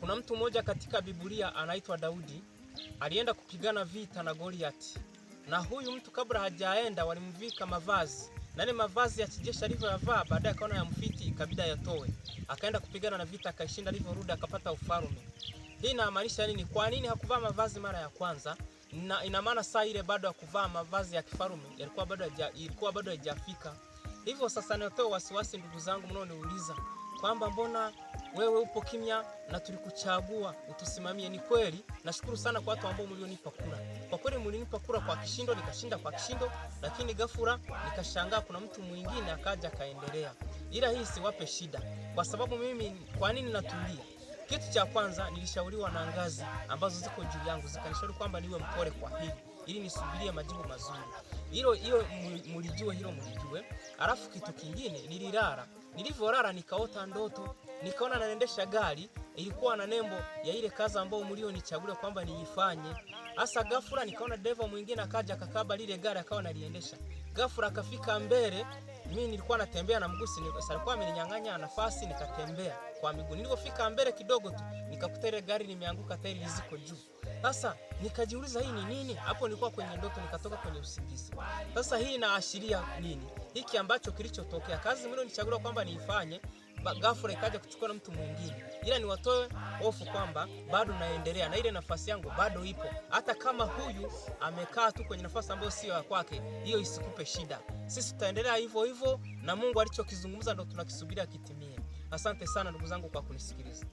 Kuna mtu mmoja katika Biblia anaitwa Daudi, alienda kupigana vita na Goliati. Na huyu mtu kabla hajaenda walimvika mavazi. Na ile mavazi ya kijeshi alivyoyavaa, baadaye akaona yamfiti, ikabidi ayatoe. Akaenda kupigana na vita akaishinda, alivyorudi akapata ufalme. Hii inamaanisha nini? Kwa nini hakuvaa mavazi mara ya kwanza? Na ina maana saa ile bado hakuvaa mavazi ya kifarume, yalikuwa bado ilikuwa bado haijafika. Hivyo sasa nitoe wasiwasi ndugu zangu mnaoniuliza kwamba mbona wewe upo kimya na tulikuchagua utusimamie. Ni kweli, nashukuru sana kwa watu ambao mlionipa kura. Kwa kweli mlinipa kura kwa kishindo, nikashinda kwa kishindo, lakini ghafula nikashangaa kuna mtu mwingine akaja akaendelea. Ila hii siwape shida, kwa sababu mimi, kwa nini natulia? Kitu cha kwanza nilishauriwa na ngazi ambazo ziko juu yangu, zikanishauri kwamba niwe mpole kwa hili ili nisubirie majibu mazuri. Hilo hiyo mlijue, hilo mlijue. Alafu kitu kingine nililala, nilivyorara nikaota ndoto, nikaona naendesha gari ilikuwa na nembo ya ile kazi ambayo mlionichagulia kwamba niifanye. Hasa ghafula nikaona dereva mwingine akaja akakaba lile gari akawa naliendesha. Ghafula akafika mbele, mimi nilikuwa natembea na mguu, alikuwa ameninyang'anya nafasi, nikatembea kwa miguu. Nilipofika mbele kidogo tu nikakuta ile gari limeanguka, tairi ziko juu. Sasa nikajiuliza hii ni nini? Hapo nilikuwa kwenye ndoto, nikatoka kwenye usingizi. Sasa hii inaashiria nini? Hiki ambacho kilichotokea, kazi mlionichagulia kwamba niifanye, ghafla ikaja kuchukua na mtu mwingine, ila niwatoe hofu kwamba bado naendelea na ile nafasi yangu bado ipo. Hata kama huyu amekaa tu kwenye nafasi ambayo sio ya kwake, hiyo isikupe shida. Sisi tutaendelea hivyo hivyo, na Mungu alichokizungumza ndo tunakisubiria kitimie. Asante sana ndugu zangu kwa kunisikiliza.